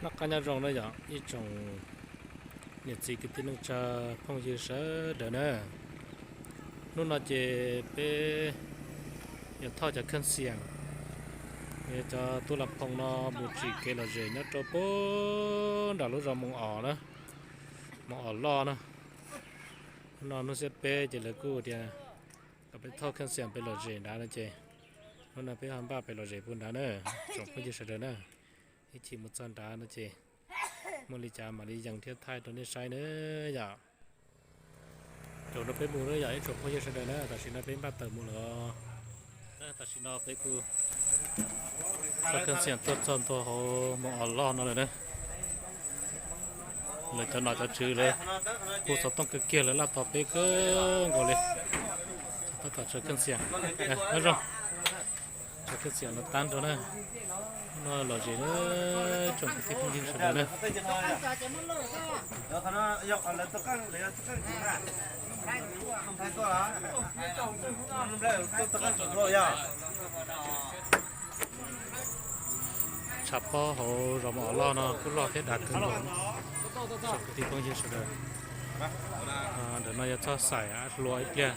Noj qab nyob zoo na yom ib tsoom niam txiv kwv tij neej tsa phooj ywg sawv daws na. Hnub no ces peb yuav thauj cov kheej xiam, cov tub la phoo no mus tsim kev lom zem nyob rau pem nram lub zos Moos Os na, Moos Os Loj na. Hnub no hnub xiab peb ces lawv kuj tias kom peb thauj kheej xiam pem lom zem nrad no ces hnub no peb ho npaj pem lom zem pem nrad na, tsoom phooj ywg sawv daws na. Ib chim mus txog nrad no ces muaj li cas mam li yees thiab thaij rau nej saib na yom. Caum rau peb mus na yom ib tsoom phooj ywg sawv daws na, tam sim no peb npaj tawm mus lawm. Tam sim no peb kuj thauj kheej xiam tuaj txog ntua hauv Moos Os Loj no lawm na. Lawv cov nom cov tswv lawv hu xov tooj kawg kiag lawv laj tos peb kawg nkaus li. Tab tom tsaws kheej xiam, nyob zoo, tsaws kheej xiam los tab rau na. No lom zem na, tsoom kwv tij phooj ywg sawv daws na. Tshav pob hauv zos Moos Os Loj no kuj loj thiab dav kawg nkaus, tsoom kwv tij phooj ywg sawv daws. Ntawm no yuav txog xaim hlua ib pliag,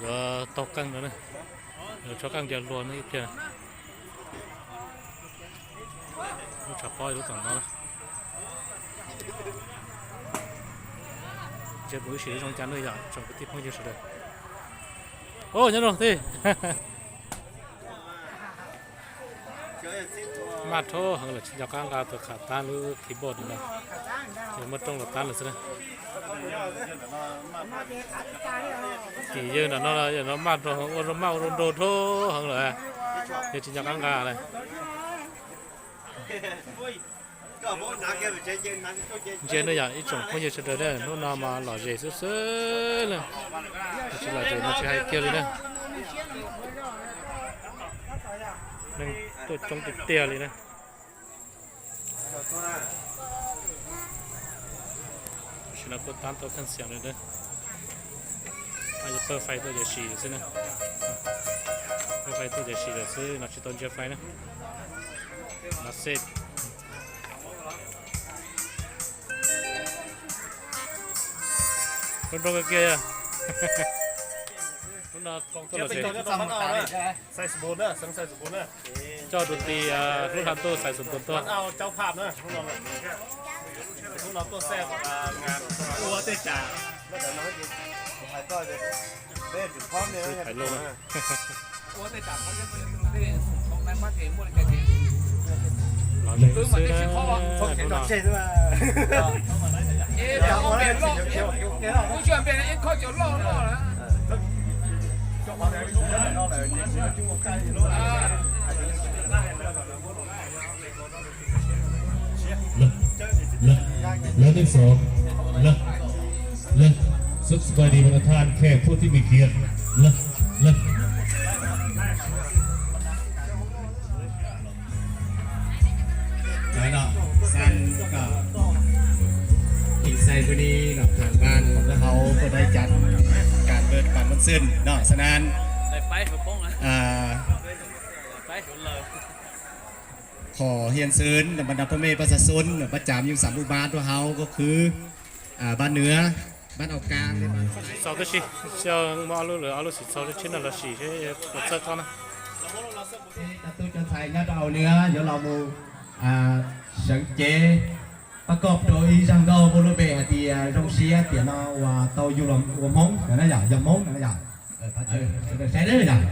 yuav taug qeej no, yuav tso qeej ntiav hlua no ib pliag. Lub tshav pob lub tom no. Ntsia mus ib sim zoo cas na yom tsoom kwv tij phooj ywg sawv daws. Nyob zoo tij. Maj dhau heev lawm tsis nco qab nqa tus qham tab lub keyboard no, ces muab rooj los tab lawm xwb na. Tim yawg nram no, yawg no maj rau ua zoo maj ua zoo nraug dhau heev lawm, yawg tsis nco qab nqa lawm. Ntsia ne yom ib tsoom phooj ywg sawv daws na, hnub no mas lom zem xwb xwb na, tsis lom zem mas tsis hais kiag li na. Neeg tuaj coob tiag tiag li na. Tam sim no kuj tab tau kheej xiam lawm na. Yuav pawj fais tuaj ces sim lawm xwb na. Pawj fais tuaj ces sim lawm xwb no, tsis tau ntsia fais na. Mas xej Nroo nroo kawg kiag. Hnub no tuaj lom zem. Coj tus tij hlub hla tuaj xaiv xum tus tuaj. Lom zem xwb na, hnub no. Lawv, lawv, lawv, lawv, lawv, lawv, สวัสดีประธาน แขกผู้ที่มีเกียรติ lawv, lawv. Đấy nó, san cỏ. Thì say bữa đi là trưởng ban của các hấu có đáy chắn cản vượt cản vượt xuyên đó, cho nên à, ขอเรียนเชิญบรรดาพ่อแม่ประชาชนประจำอยู่สามหมู่บ้านพวกเขาก็คืออ่าบ้านเหนือ บ้านเอากลาง Xov twb si, xyov muaj ob lub lawm, ob lub xim txhau tsheb no los sim seb puas txawj txhob na. Cov tub cov ntxhais nyob rau hauv nws yuav los mus seev cev pab koj rau ib zaj nkauj muaj lub npe hais tias zoo siab tiam no uas tau yug los ua Hmoob no yom, yog Hmoob no yom. Sawv daws saib na yom.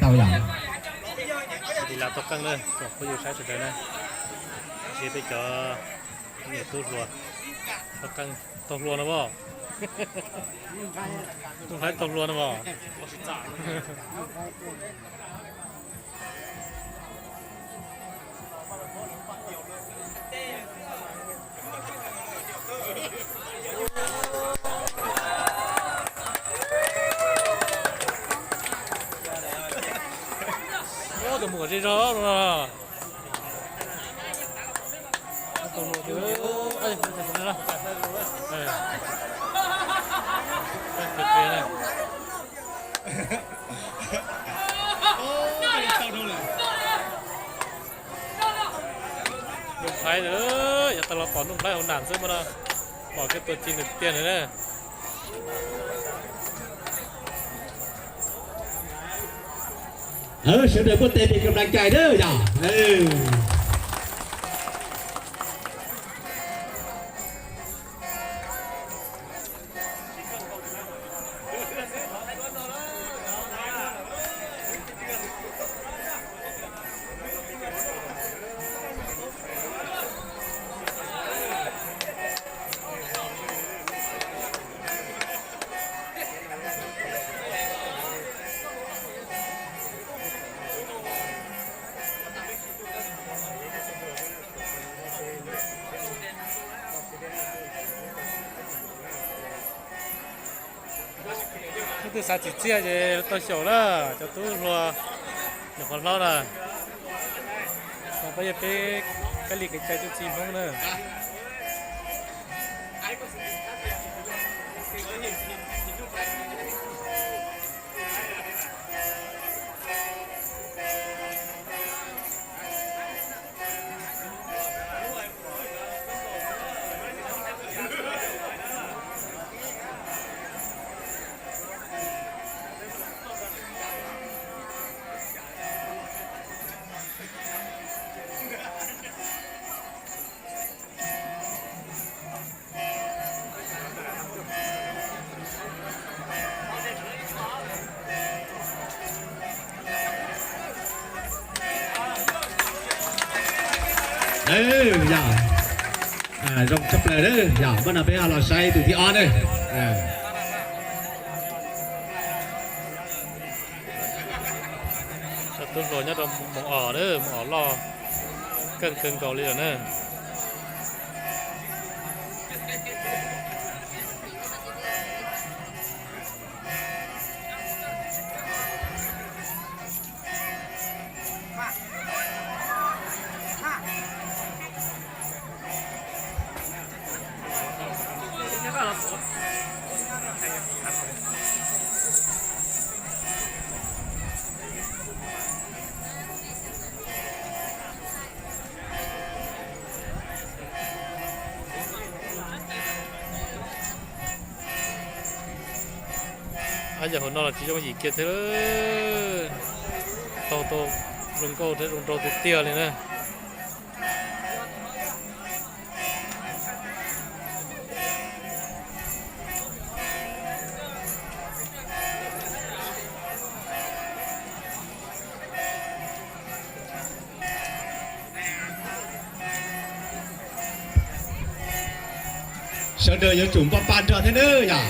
Lis Las tau qeej na, kom phooj ywg saib sawv daws na. Tab sis peb cov niam tub hluas tau qeej, tau hluas no as. Tub Nplhaib tau hluas no as. Tus mus kom zej zog no. Nuj Nplhaib, yav tas los pom Nuj Nplhaib hauv nam xwb mas no, pom kiag tus ci ntawm tiag ntawd na. Sawv daws muab tes pes kam laj cai na yom. Leej twg xav tsim txiaj ces tau xyaum na, cov tub hluas, nyuam qhuav hlob na. Pab yog peb kab li kev cai tub txib Hmoob na. Yog zoo tshaj plaws na, yog mas no peb ho los saib tus thib ob na. Cov tub hluas nyob rau Moos Os na, Moos Os loj, keej kawg nkaus li lawm na. Ab, yam hauv no los tsis yooj yim kiag thiab, tau tau zoo nkauj thiab zoo nraug tiag tiag li na. Sawv daws yuav tsum npo pa nrog thiab nawb yom.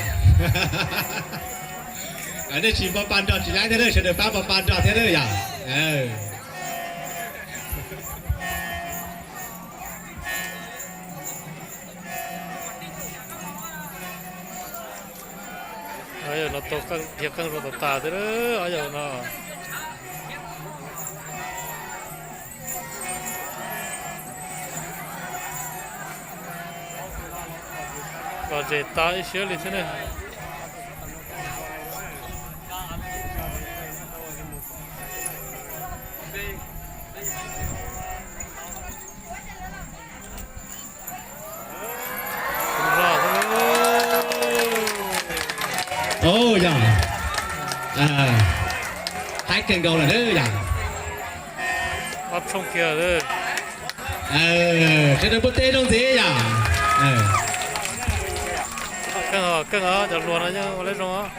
Nej tsis npo pa nrog tsis laib thiab nawb, sawv daws pab npo pa nrog thiab nawb yom. Ob yawg no tau qeej, dhia qeej rau tas tas thiab ob yawg no. Lom zem tas ib siab li thiab ne. Yog, haib kawg nkaus lawm yom. Ob tshooj kiag. Sawv daws npuaj teb zoo ntxiv yom. Keej os, keej os, cov hluas no yeej ua leb zoo os.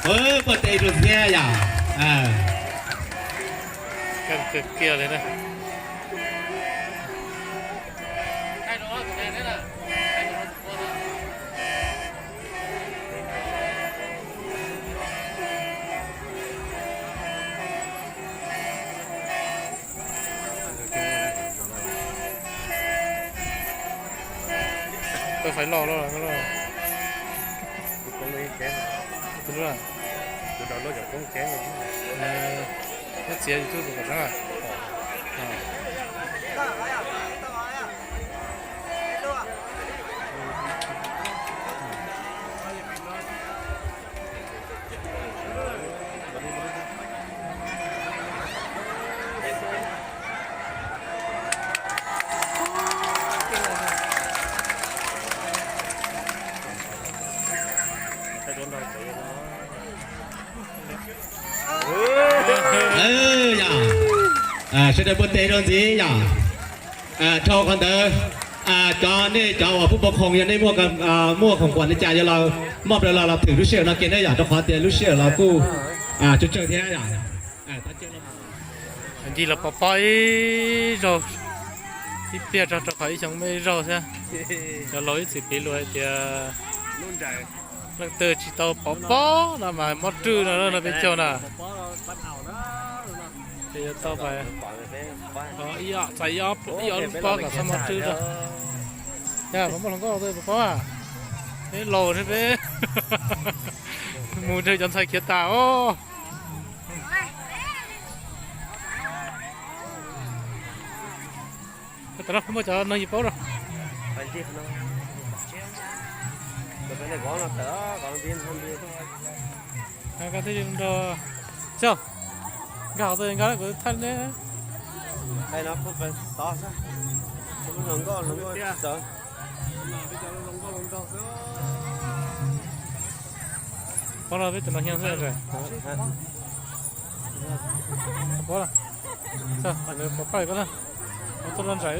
Puag tes rau thiab yom. Kiag li na. Koj fais loj loj. Tus lub, tus lub cov koob tsev, neb txiav YouTube tus kom sab. Yog, sawv daws puag tes rau ntxiv yom. Dhau qhov ntawd, cov nej cov uas pub pov khoom yog nej muaj khoom kuam li cas yog los moj plaws los los thwm lub sij hawm no kiag nej yom, rau qhov tias lub sij hawm los kuj tsawg tsawg thiab yom. Ncig los pov pob ib zaug, ib pliag tso rau qhov ib xyoo muaj ib zaug thiab. Cov laus ib txwm piv lus hais tias leej twg tsis tau pov pob no mas mob rwj no no peb caug na. Ces yuav tau pais ib ob, txais ib ob lub pob kom txhob mob rwj rau. Yog pov muaj hluas nkauj pov pob, peb laus thiab peb mus nrog cov ntxhais khiav tas os. Tam no muaj cov neeg yus paub rau. Nkag tij nrog, nkag qhov twg nkag kuv thaij ne. Pov no peb tus no hias xwb. Pov, pov pab koj na. Tuaj no ntsais.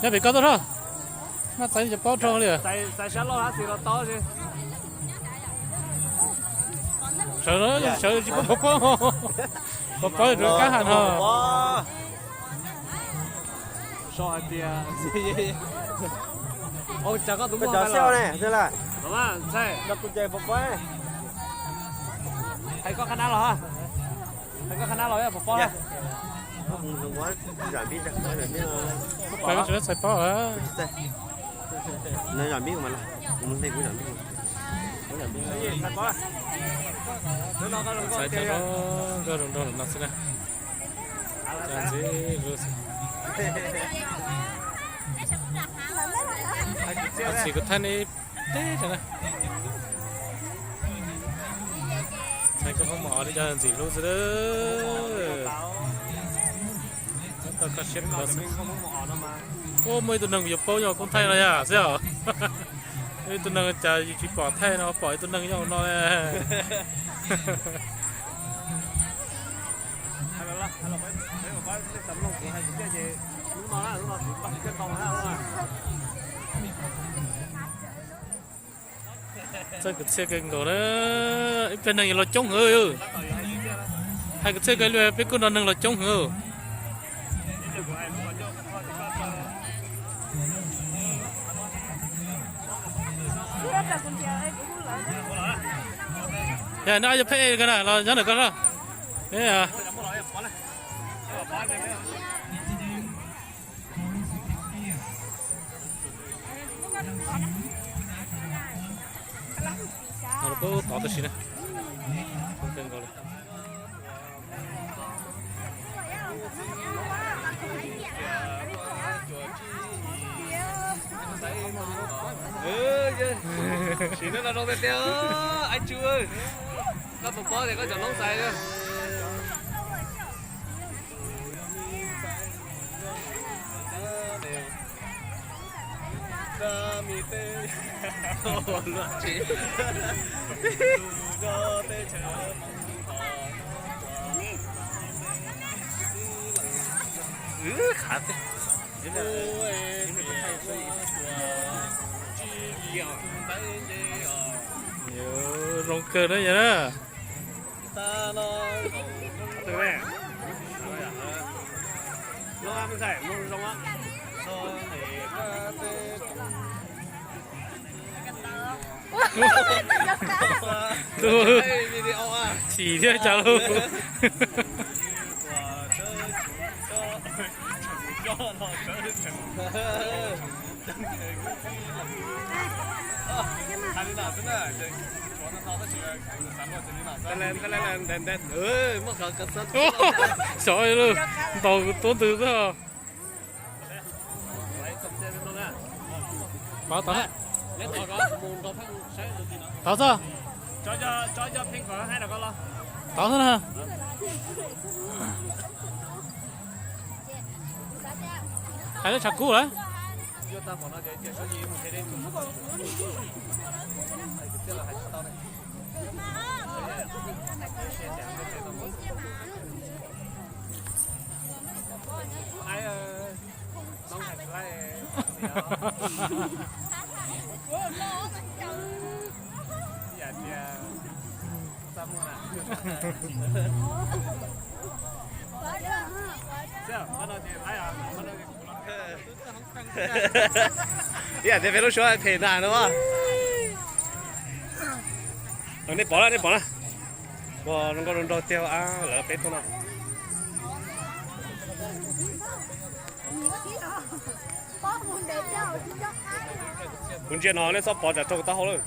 Nyob pem koj tuaj na. Maj txais cov pob rau li. Sawv, sawv tsis pub pov pob. Pov pob rau kab ha no. Koj cov xiab ne, ntxhais, ntxhais, kuv ces pov pob. Hais koj qhab nab los, hais koj qhab nab los pov pob. Zam npib, zam npib, txhais pob. Zam npib mas, kuv mus ntej kuv zam npib. Txhais tau nkauj zoo nraug no xwb na. Cas ntxiv lub xwb. Txiv kuv thaij nej teb rau na. Txhais koj Hmoob Mos Os li cov ntxim hlub xwb. Koj siab kho xwb. Ua muaj ib tug neeg yuav paub yog koob thaij no yog xwb os. Ib tug neeg cas yus tsis pom thaij no pom ib tug neeg nyob hauv no. Txawj kwv txhiaj kawg nkaus na. Ib pliag neeg yuav los coob heev. Hais kwv txhiaj kawg li peb kuj nrog neeg los coob heev. Yog no yog phej kawg na los nyob ntawm koj. Tod tab sis na. Sim no zoo tiag tiag, Aib Tswb, koj puas paub tias koj cov noob xais. Khav tiag. Zoo kawg na yog na. Chim thiab cas lauj. Xyov lauj, ntaus kuv tuab ntws xwb. Tod tod, tod xwb. Tod xwb na. Hais lub tshav kub lawm. Ib yam tias peb lub suab phem ntag no. Nej pom na, nej pom na. Ua zoo nkauj zoo nraug tiag, lawv peb tuaj no. Kuv ntsia no nej txhob pov tsam raug kuv taub hau lawm.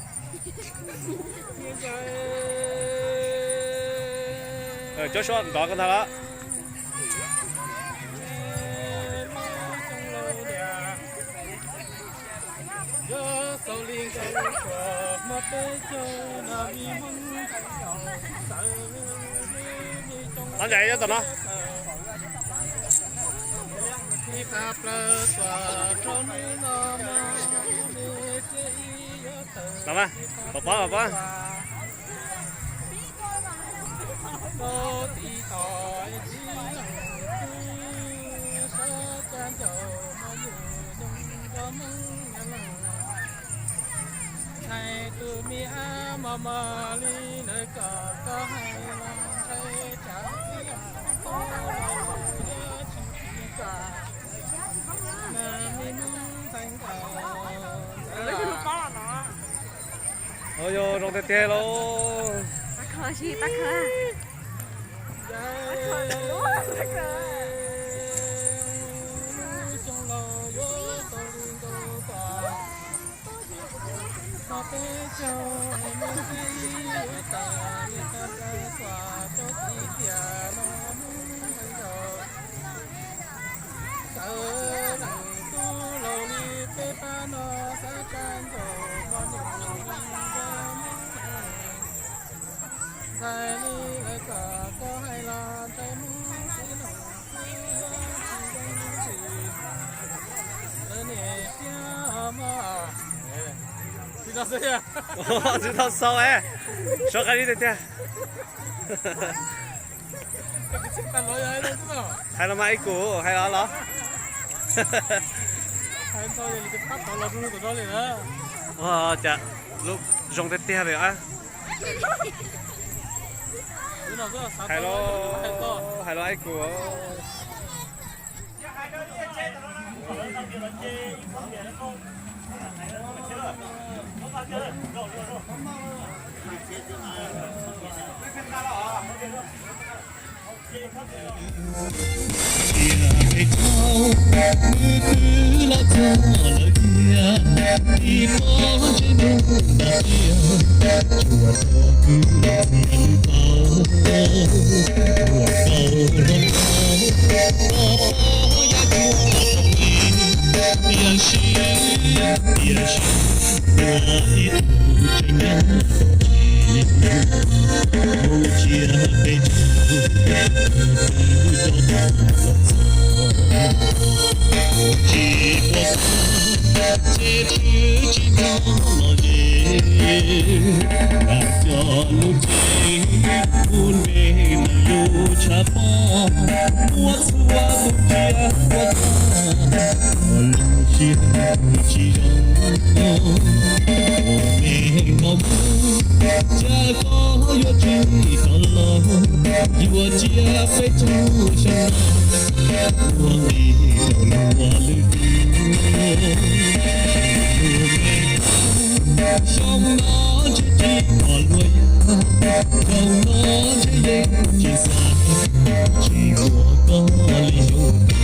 Cov suab ntov koj ntag lawm. Ov, ncaim nyob tom no. Los mas, pov pov, pov pov. Ntshai tus me ab mos mos li lawv kom koj hais los ntshai tsam tib tub los yuav tsis tsis kam. Mas me Hmoob ntxhais nkaus. Ov, yog zoo tiag tiag lauj. Xyoo laus yuav tau li nkaus koj. Koj peb caug mus xwb yuav tawm li koj plaws tuaj rau tib tiam no mus nkaus. Sawv daws tub laus li peb pab no xav tsa nkaus mos nyoos li nkaus mus. Ntxhais li lawv kom koj hais los ntshai Hmoob xwb los kuj yuav tsis zoo li lawv niam thiab mog. Tsis tau xaus, tsis tau xaus, sov qab zib tiag tiag. Hais los mas ib kus hais los los. Cas zoo tiag tiag li. Hais los, hais los ib kus. Ua nqi rau luag lwm tus, xyoo no ntshe tsis pom luag yug, xyoo no ntshe yeej tsis xav, tsis muaj koj li xyoo.